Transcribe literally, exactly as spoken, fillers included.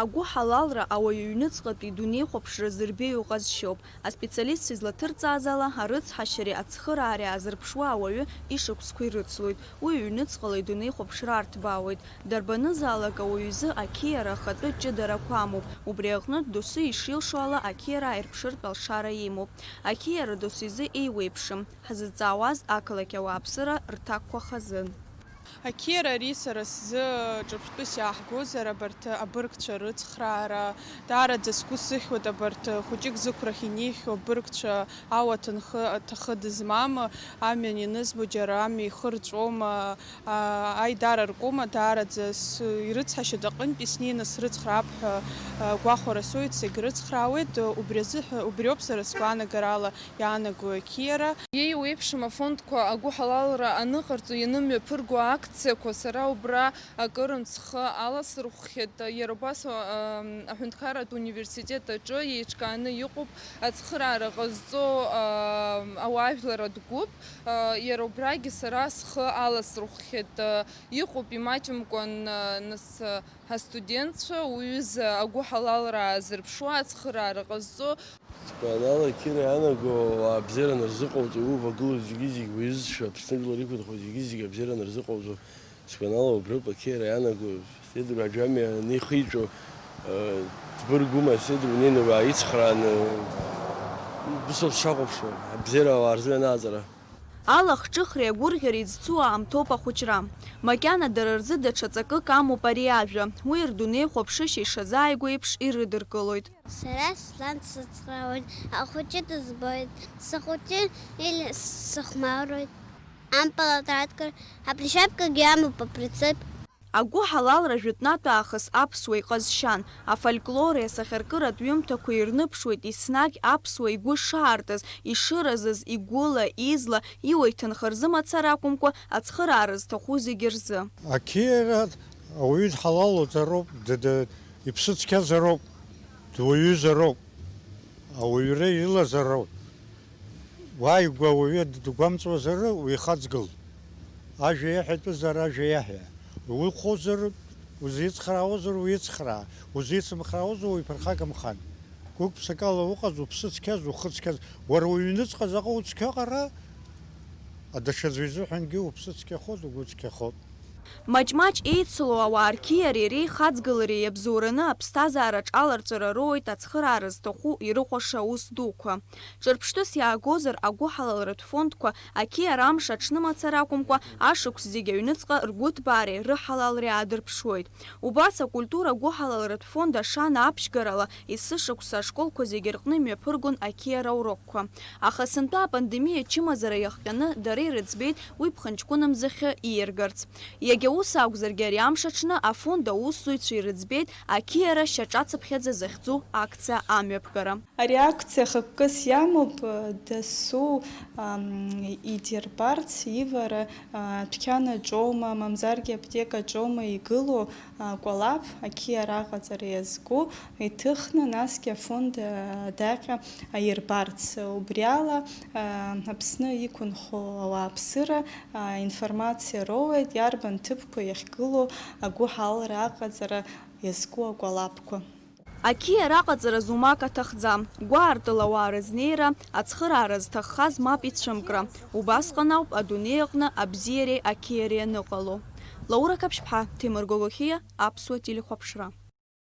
Агәыҳалалра ауаҩы иҩныҵҟатәи дунеихәаԥшра зырбеиоу ҟазшьоуп. Аспециалистцәа излаҭырҵааз ала, арыцҳашьареи ацхыраареи аазырԥшуа ауаҩы ишықәсқәа ирыцлоит. Уи иҩныҵҟала идунеихәаԥшра арҭбаауеит. Дарбанызаалак ауаҩы изы ақьиара ахатәы ҷыдарақәа амоуп. Убри аҟнытә, доусы ишилшо ала ақьиара ааирԥшыртә алшара имоуп. Ақьиара доусы изы еиуеиԥшым. Ҳзызҵаауаз ақалақь ауааԥсыра рҭакқәа хазын. Ақьиара ари сара сзы ҿырԥштәыс иааҳгозар, абарҭ абыргцәа рыцхраара, даараӡа сгәы сыхьуеит абарҭ хәыҷык зықәрахь инеихьоу абыргцәа, ауа ҭынхы, аҭахы дызмам, амҩан ианызбо џьара амҩа ихы рҵәома, а, аидара ркума, даараӡа с-, ирыцҳашьоит аҟынтәи снеины срыцхраап ҳәа, а, гәахәара соуеит, сегь рыцхраауеит, убри азыҳәа, убриоуп сара сгәаанагарала иаанаго ақьиара. Еиуеиԥшым афондқәа агәыҳалалра аныҟарҵо ианымҩаԥырго акциақәа сара убра акырынтә схы аласырхәхьеит. Иара убас, ам, аҳәынҭқарратә университет аҿы еиҿкааны иҟоуп ацхыраара ҟазҵо, ам, ауаажәларратә гәыԥ. А, иара убрагьы сара схы аласырхәхьеит. А, иҟоуп имаҷымкәан, а, нас, а, ҳастудентцәа уҩыза агәыҳалалра аазырԥшуа, ацхыраара ҟазҵо. Сгәанала, ақьиара иаанаго ауаа абзиара анырзыҟауҵо, иувагылоу зегьы-зегь уаҩызцәа, Аԥсны жәлар иқәынхо зегьы-зегь абзиара анырзыҟауҵо, сгәанала, убриоуп ақьиара иаанаго, сеидру аџьамҩа анихиҿо, э, ҭбыргума, сеидру унеины уааицхрааны, бысоуп сшахәаԥшуа, абзиара ауаа рзы ианааҵара. Алахҿыхреи агәырӷьареи зцу аамҭоуп ахәыҷра. Макьана дара рзы даҽа ҵакык амоуп ари ажәа. Уи рдунеихәаԥшышьа ишазааигәо еиԥш ирыдыркылоит. Сара слан сыцхраауеит, ахәыҷы дызбоит, сыхәыҷы или сыхәмаруеит. Ампыл атраткор, аплешапкагьы амоуп априцеп. Агәыҳалалра жәытәнатә аахыс аԥсуа иҟазшьан, афольклори асахьаркыратә ҩымҭақәеи ирныԥшуеит еснагь аԥсуа игәы шаартыз, ишыразыз, игәыла, изла, иуа иҭынха рзы мацара акәымкәа, ацхыраара зҭаху зегьы рзы. Ақьиара ауаҩы дҳалалуазароуп, д-, д-, иԥсы цқьазароуп, дуаҩызароуп, ауаҩра илазароуп. Уааигәа ауаҩы дгәамҵуазар, уихаҵгыл. Ажәа иаҳәатәызар, ажәа иаҳәа. Ухозар, узицхраауазар, уицхраа. Узицымхраауазар, уиԥырхагамхан. Гәык-ԥсыкала уҟаз, уԥсы цқьаз, ухы цқьаз. Уара уҩныҵҟа заҟа уцқьаҟара, даҽаӡәы изыҳәангьы уԥсы цқьахоит, угәы цқьахоит. Маҷ-маҷ еицыло ауаа рқьиареи реихаҵгылареи иабзоураны аԥсҭазаараҿ аларҵәара роуеит ацхыраара зҭаху ирыхәаша аус дуқәа. Ҿырԥштәыс иаагозар, агәыҳалалратә фондқәа ақьиара амш аҽны мацара акәымкәа, ашықәс зегь аҩныҵҟа ргәыҭбаареи рыҳалалреи аадырԥшуеит. Убас акультура гәыҳалалратә фонд Ашана аԥшьгарала есышықәса ашколқәа зегь рҟны имҩаԥыргон ақьиара урокқәа. Аха сынтәа апандемиа ачымазара иахҟьаны дара ирыӡбеит уи ԥхынҷкәынамзахьы ииаргарц. Иагьа ус акәзаргьы, ари амш аҽны афонд аусзуҩцәа ирыӡбеит ақьиара шьаҿацыԥхьаӡа захьӡу акциа амҩаԥгара. Ари акциа хықәкыс иамоуп, дасу, ам, идирбарц ивара, а, адәқьан аҿоума, мамзаргьы аԥҭека аҿоума игылоу, а, кәалаԥ, ақьиара аҟаҵара иазку, иҭыхны, насгьы афонд, а, адаҟьа аирбарц. Убриала, а, Аԥсны иқәынхо ауааԥсыра, а, информациа роуеит, иарбан ҭыԥқәа иахьгылоу агәыҳалра аҟаҵара иазку акәалаԥқәа. Ақьиара аҟаҵара зумак аҭахӡам, гәаартыла ауаа рызнеира, ацхыраара зҭаххаз мап ицәымкра, убасҟан ауп адунеи аҟны абзиареи ақьиареи аныҟало. Лаура Қаԥшьԥҳа, Ҭемыр Гогохиа, Аԥсуа телехәаԥшра.